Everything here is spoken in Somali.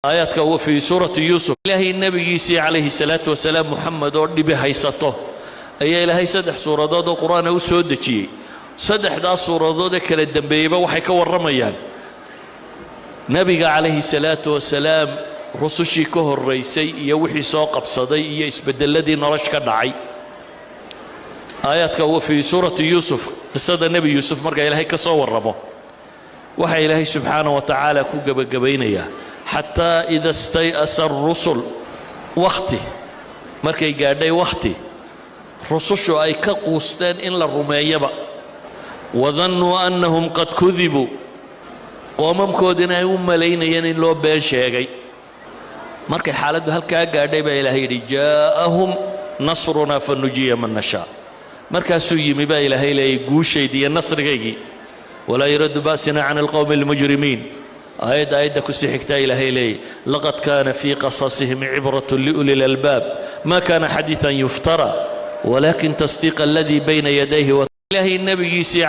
Aayaadka fii suurati Yuusuf, Ilaahay nebigiisii calayhi salaatu wasalaam, Muxamed, oo dhibi haysato ayaa Ilaahay saddex suuradood oo Qur-aana u soo dejiyey. Saddexdaas suuradood ee kala dembeeyeyba waxay ka warramayaan nebiga calayhi salaatu wasalaam, rusushii ka horraysay iyo wixii soo qabsaday iyo isbeddelladii nolosh ka dhacay. Aayaadka fii suurati Yuusuf, qisada Nebi Yuusuf marka Ilaahay ka soo warramo, waxaa Ilaahay subxaana wa tacaala ku gebagabaynayaa: xataa ida stay'asa arusul. Wakhti markay gaadhay, wakhti rusushu ay ka quusteen in la rumeeyaba, wadannuu annahum qad kudibuu, qoomamkoodina ay u malaynayeen in loo been sheegay, markay xaaladdu halkaa gaadhay baa Ilaahay yidhi: jaa'ahum nasrunaa fanujiya man nashaa. Markaasuu yimi baa Ilaahay leeyay guushaydii iyo nasrigaygii. Walaa yuraddu ba'suna can alqowmi almujrimiin. Aayadda kusii xigtaa Ilaahay leeyay: laqad kaana fii qasasihim cibratun liuli lalbaab, ma kana xadiiثan yuftara walakin tasdiiqa aladii bayna yadayhi. Ilaahay nebigiisii.